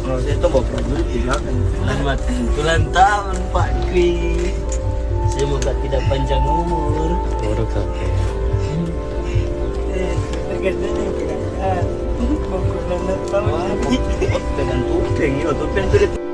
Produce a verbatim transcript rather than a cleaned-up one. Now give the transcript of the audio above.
Maksudnya itu bawa produk juga kan. Selamat ulang tahun, Pak Kris. Semoga tidak panjang umur. Urut sampai. Eh, tergantung ya, Kak. Ah, mau ulang tahun. Wah, kok, kok dengan topeng, iya, topeng tuh dia.